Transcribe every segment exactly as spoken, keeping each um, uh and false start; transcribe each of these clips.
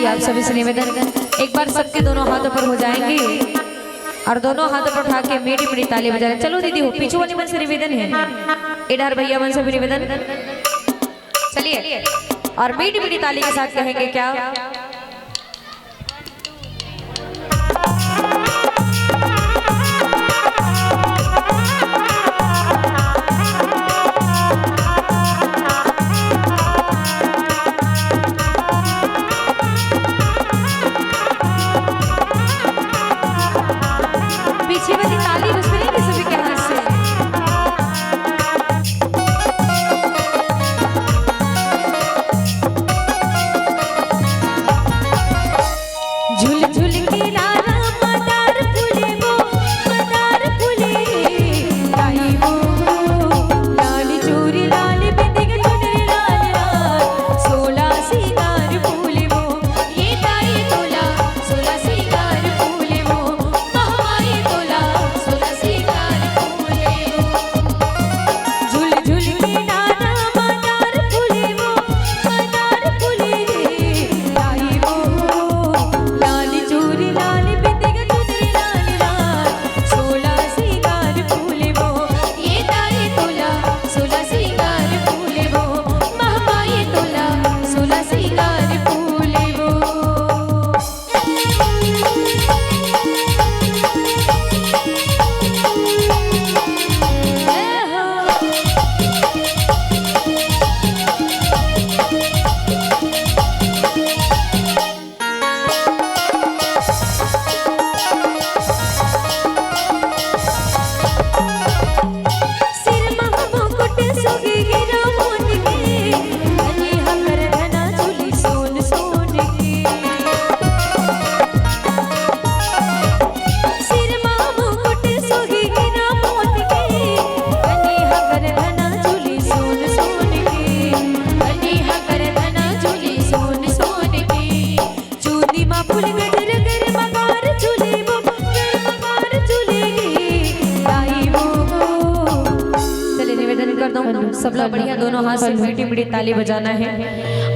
आप सभी से निवेदन, एक बार सबके दोनों हाथ ऊपर हो जाएंगे और दोनों हाथ ऊपर उठा के मीठी मीठी ताली बजा रहे। चलो दीदी हो, पीछू वाली मन से निवेदन है, इधर भैया मन से भी निवेदन। चलिए, और मीठी मीठी ताली के साथ कहेंगे क्या? पीछे वाली ताली भी सुनेंगे सभी के हाथ से। झुल झुल के लाला मदार फूले वो, मदार फूले, ताई वो, लाल चूरी लाल बिंदी के चुनरी लाल लाल, सोला सिंगार फूले वो, ये ताई तोला, सोला सिंगार फूले वो, महामाई तोला, सोला सिंगार फूले वो। झुल झुल के लाला मदार फूले वो, मदार फूले रे, ताई वो, लाल चूरी लाल बिंदी के चुनरी लाल लाल, सोला सिंगार फूले वो, ये ताई तोला, सोला सिंगार फूले वो, महामाई तोला, सोला सिंगार फूले वो। सिर महा मुकुट सोगे हीरा मोती के, गले हकर घना चूली सोन सोन के। सिर महा मुकुट सोगे हीरा मोती के, गले हकर घना चूली सोन सोन के, गले हकर घना चूली सोन सोन के। चूंदी मा फूल गजर गर मकार चूली वो, गर मकार चूली गे, ताई वो। चलिए निवेदन करत हूँ, सबला बढ़िया दोनों हाथ से मीठी मीठी ताली बजाना है।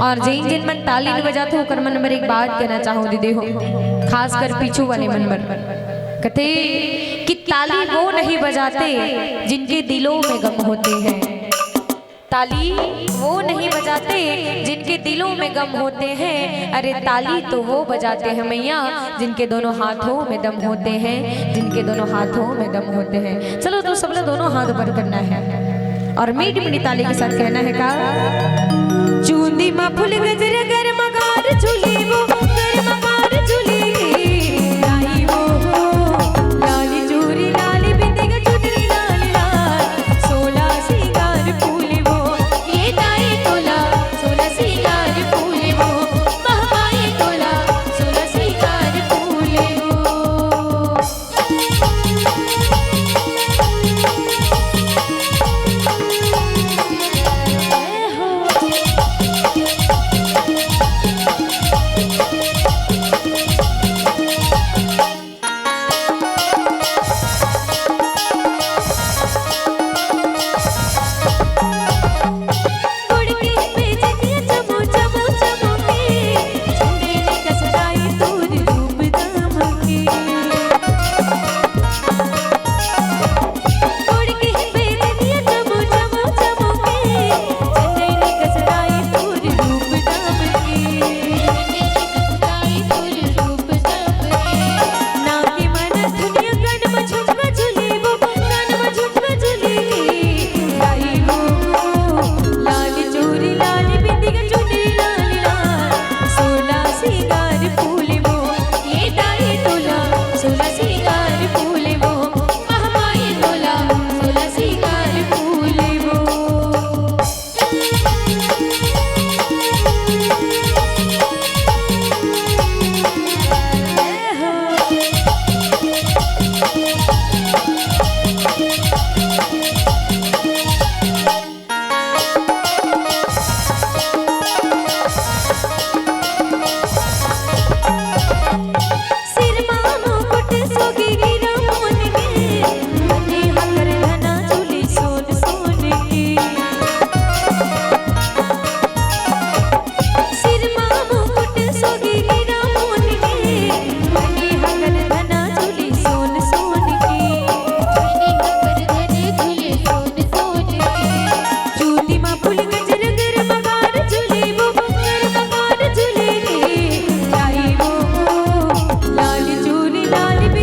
और जिन जिन मन ताली नइ बजात हो, ओकर मन बर एक बात कहना चाहूँ दीदी हो, खासकर पीछू वाले मन बर। कथे कि ताली वो नहीं बजाते जिनके दिलों में गम होते हैं। ताली वो नहीं बजाते जिनके दिलों में गम होते हैं, अरे ताली तो वो बजाते हैं मैया जिनके दोनों हाथों में दम होते हैं, जिनके दोनों हाथों में दम होते हैं। चलो तो सब लोग दोनों हाथ ऊपर करना है और मीठी मीठी ताली के साथ कहना है का? चूंदी मा फूल गजर गर मकार चूली वो, गर मकार चूली गे, ताई वो, लाल चूरी लाल बिंदी के चुनरी लाल लाल, सोला सिंगार फूले वो, ये ताई तोला, सोला सिंगार फूले वो, महामाई तोला, सोला सिंगार फूले वो।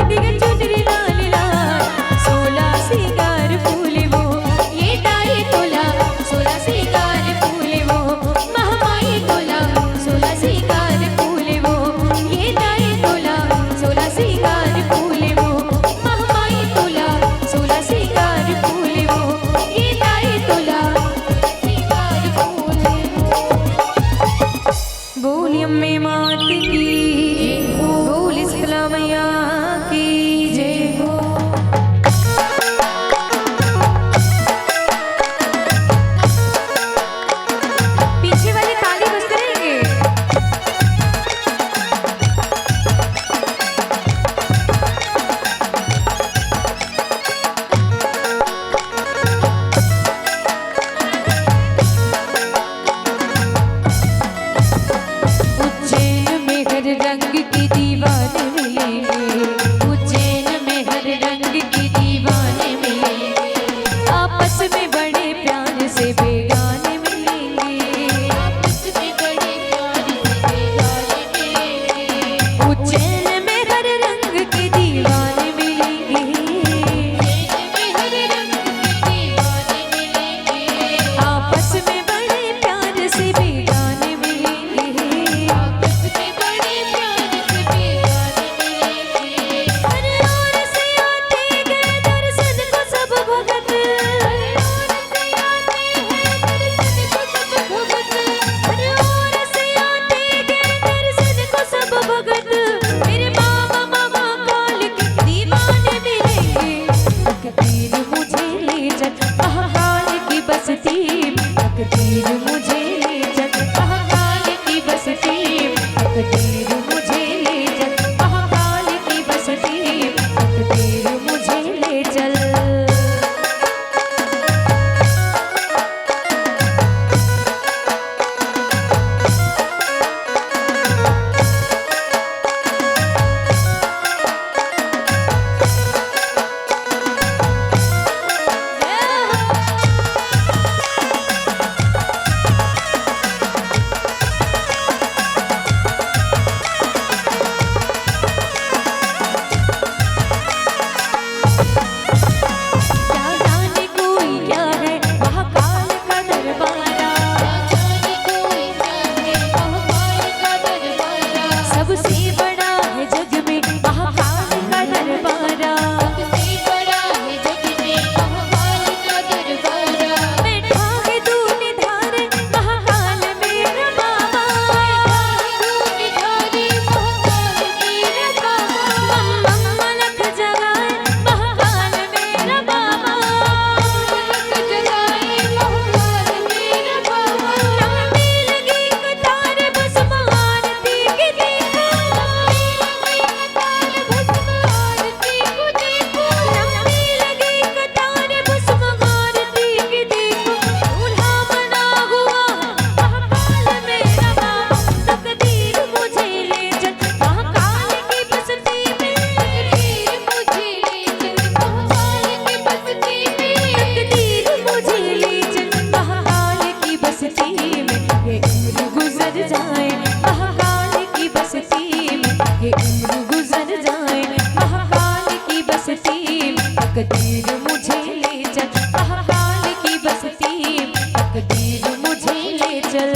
दिग चुनरी लाल लाल, सोला सिंगार फूल वो, ये दाई तोला, सोला सिंगार फूल वो, महमाई तोला, सोला सिंगार फूल वो, ये दाई तोला, सोला सिंगार फूल वो, महमाई तोला, सोला सिंगार फूल वो, ये दाई तोला, सिंगार फूल वो। बोल अम्बे मात की, बोल शीतला मैया की जय हो। पीछे वाले ताली बजते रहेंगे। उज्जैन में हर रंग के दीवाने मिलेंगे, उज्जैन में हर रंग के दीवाने मिलेंगे, आपस में बड़े प्यार से बेगाने मिलेंगे, आपस में बड़े प्यार से बेगाने मिलेंगे। उज्जैन में हर रंग के दीवाने मिलेंगे, उज्जैन में हर रंग के दीवाने मिलेंगे। आपस में बड़े प्यार से बेगाने मिलेंगे। आपस में बड़े प्यार से बेगाने मिलेंगे। हर ओर से आते गए दर्शन को सब भगत। हर ओर से आते हैं दर्शन को सब भगत। हर ओर से आते गए दर्शन को सब भगत। मेरे बाबा महाकाल के दीवाने मिलेंगे। तकदीर मुझे ले चल महाकाल की बस्ती में, तकदीर मुझे ले चल महाकाल की बस्ती में, तकदीर मुझे ले चल महाकाल की बस्ती में, तकदीर मुझे ले चल। क्या जाने कोई क्या है महाकाल का दरबारा। क्या जाने कोई क्या है महाकाल का दरबारा। सबसे बड़ा है जग में महाकाल का दरबारा। सबसे बड़ा है जग में महाकाल का दरबारा। बैठा है तूने धारे महाकाल मेरा बाबा। बैठा है तूने धारे महाकाल मेरा बाबा। बम बम मलक जगाए महाकाल मेरा बाबा। मलक जगाए महाकाल मेरा बाबा। लंबी लगी कतार भस्म आरती की देखो। लंबी लगी कतार भस्म आरती को देखो। लंबी लगी कतार भस्म आरती की देखो। दूल्हा बना हुआ महाकाल मेरा बाबा। तकदीर मुझे ले चल महाकाल की बस्ती में। तकदीर मुझे ले चल महाकाल की बस्ती में। तकदीर मुझे ले चल महाकाल की बस्ती में। ये उम्र गुजर जाए महाकाल की बस्ती में। ये उम्र गुजर जाए महाकाल की बस्ती में। तकदीर मुझे ले चल महाकाल की बस्ती में। तकदीर मुझे ले चल।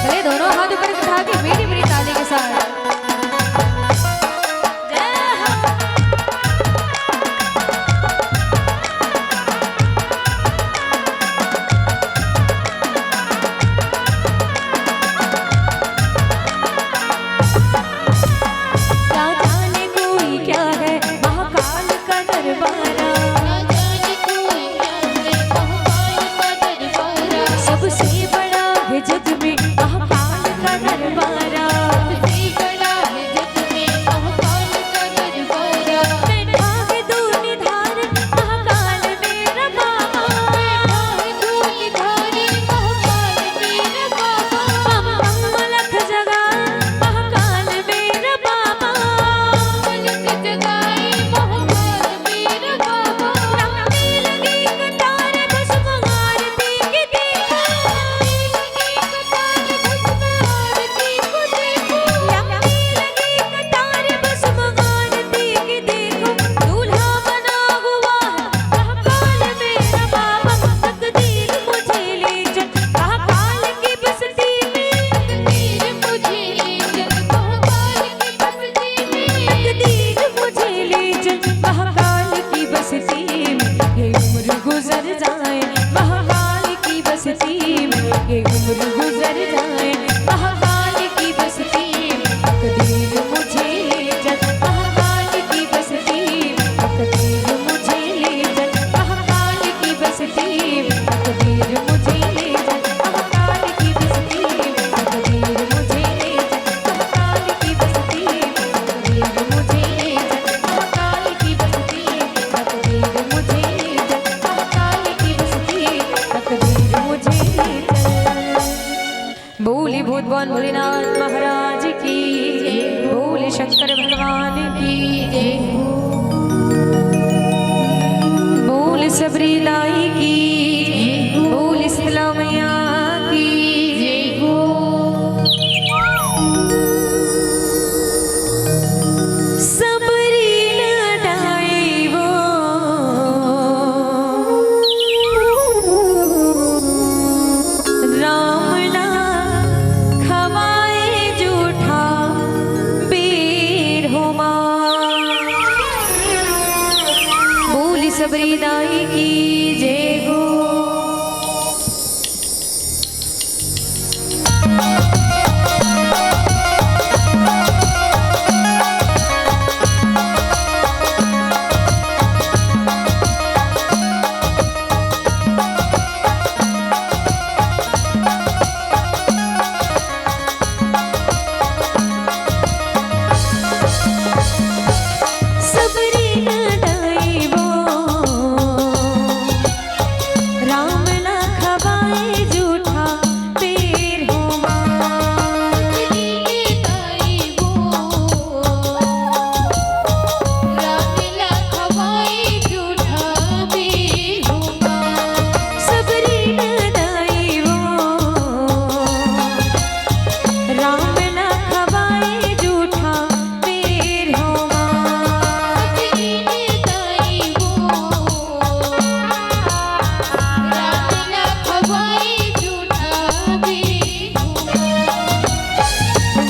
चले दोनों हाथ ऊपर उठा के मीठी मीठी ताली के साथ। जय हो। जाए महाकाल की बस्ती में, तकदीर मुझे ले चल महाकाल की बस्ती में, तकदीर मुझे ले चल महाकाल की बस्ती में, तकदीर मुझे ले चल महाकाल की बस्ती में, तकदीर मुझे ले चल महाकाल की बस्ती में, तकदीर मुझे ले चल महाकाल की बस्ती में, तकदीर मुझे ले चल महाकाल की बस्ती में, तकदीर मुझे ले चल। बोली भूतबान भोलेनाथ महाराज की, बोली शंकर भगवान की, बोली सबरी दाई की, बोली शीतला मैया की। सबरी न दाई वो, राम ना खवाए जूठा बेर होमा। बोली सबरी दाई की जय हो। सबरी न दाई वो, राम ना खवाए जूठा बेर होमा। सबरी न दाई वो, राम ना खवाए जूठा बेर होमा।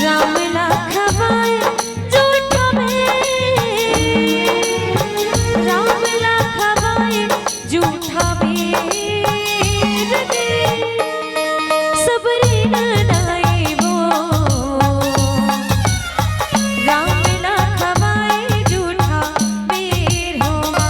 राम ना खवाए जूठा बेर, राम ना खवाए जूठा बेर दे, सबरी न दाई वो, राम ना खवाए जूठा बेर होमा।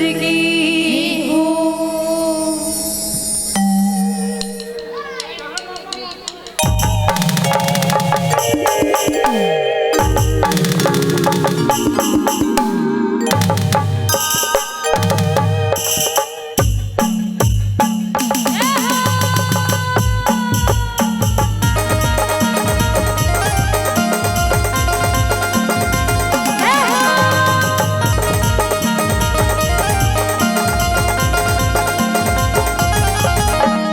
की हो।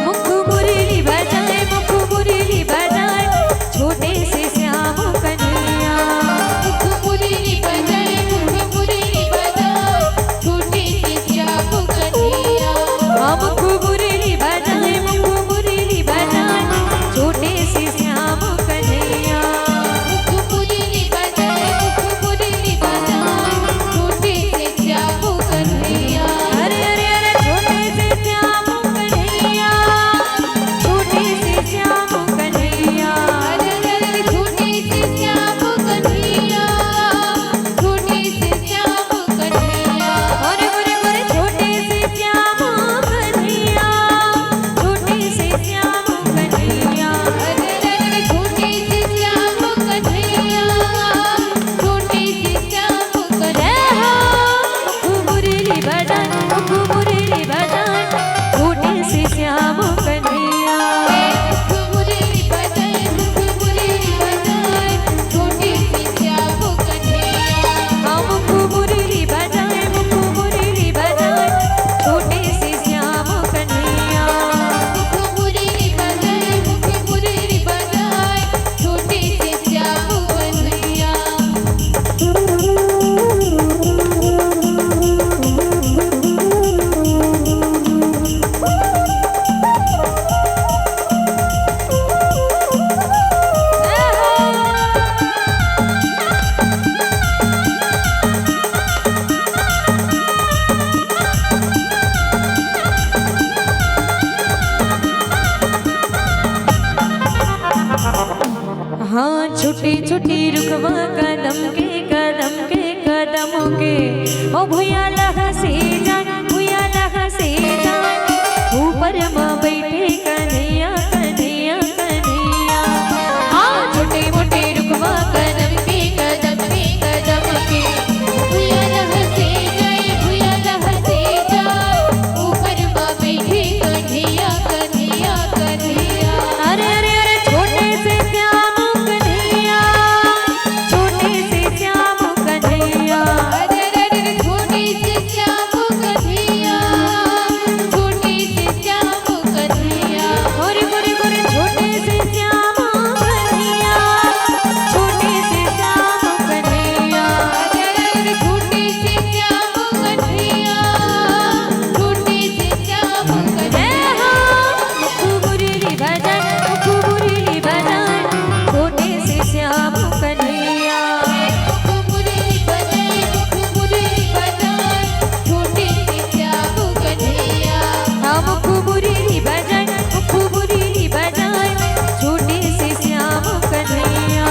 मुख मुरली बजाए, मुख मुरली बजाए, छोटे से श्याम कन्हैया। मुख मुरली बजाए, मुख मुरली बजाए, छोटे से श्याम कन्हैया। हाँ, मुख मुरली बजाए, मुख मुरली बजाए, छोटे से श्याम कन्हैया। मुख मुरली बजाए, मुख मुरली बजाए, छोटे से श्याम कन्हैया। अरे, अरे, अरे, छोटे से श्याम कन्हैया, छोटे से श्याम कन्हैया। अरे, अरे, अरे, छोटे से श्याम कन्हैया, छोटे से श्याम कन्हैया। अरे, अरे, अरे, छोटे से श्याम कन्हैया, छोटे से श्याम कन्हैया। अरे, अरे, अरे, छोटे से श्याम कन्हैया, छोटे से श्याम कन्हैया। मुख मुरली बजाए, मुख मुरली बजाए, छोटे से श्याम कन्हैया। मुख मुरली बजाए, मुख मुरली बजाए, छोटे से श्याम कन्हैया। हाँ, मुख मुरली बजाए, मुख मुरली बजाए, छोटे से श्याम कन्हैया। मुख मुरली बजाए, मुख मुरली बजाए, छोटे से श्याम कन्हैया। हाँ, छोटे छोटे रुखवा कदम के, कदम के, कदम के, ओ भुइयां ल हंसे जाए, भुइयां ल हंसे जाए, ऊपर म बइठे कन्हैया, कन्हैया, कन्हैया। हाँ, छोटे मोटे रुखवा कदम के, कदम के, कदम के, भुइयां ल हंसे जाए, भुइयां ल हंसे जाए, ऊपर म बइठे कन्हैया, कन्हैया, कन्हैया। अरे, अरे, अरे, छोटे से श्याम कन्हैया, छोटे से श्याम कन्हैया। अरे, अरे, अरे, छोटे से श्याम कन्हैया, छोटे से श्याम कन्हैया। अरे, अरे, अरे, छोटे से श्याम कन्हैया, छोटे से श्याम कन्हैया। अरे, अरे, अरे, छोटे से श्याम कन्हैया, छोटे से श्याम कन्हैया। मुख मुरली बजाए, मुख मुरली बजाए, छोटे से श्याम कन्हैया। मुख मुरली बजाए, मुख मुरली बजाए, छोटे से श्याम कन्हैया। हाँ, मुख मुरली बजाए, मुख मुरली बजाए, छोटे से श्याम कन्हैया।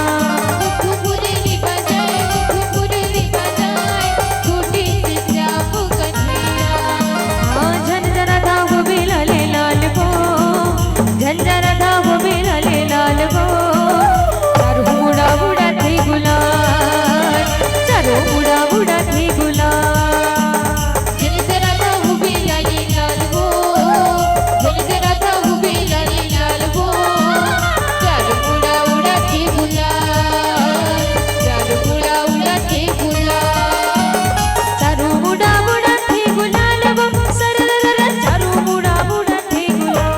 मुख मुरली बजाए, मुख मुरली बजाए, छोटे से श्याम कन्हैया। हाँ, झनझनात हवे लाले लाल वो, झनझनात हवे लाले लाल वो, चारों मुड़ा उड़ाथे गुलाल, चारों मुड़ा उड़ाथे गुलाल। झनझनात हवे लाले लाल वो, झनझनात हवे लाले लाल वो, चारों मुड़ा उड़ाथे गुलाल, चारों मुड़ा उड़ाथे गुलाल। चारों मुड़ा उड़ाथे गुलाल वो, सरररर, चारों मुड़ा उड़ाथे गुलाल।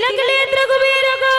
अगले रघुबीर को।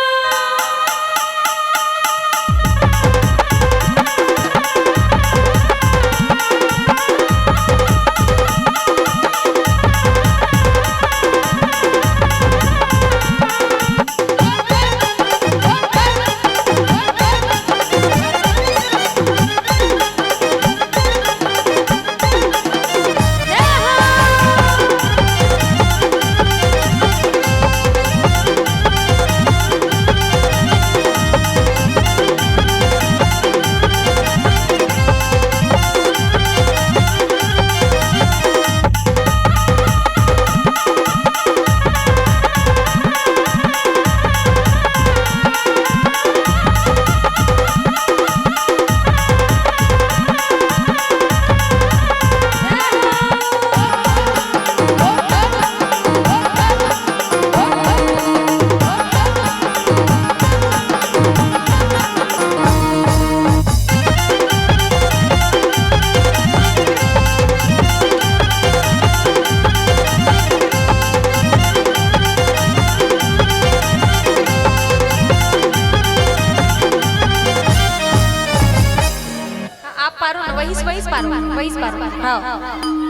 आप पारो ना, वही, वही पारो, वही पारो। हाँ।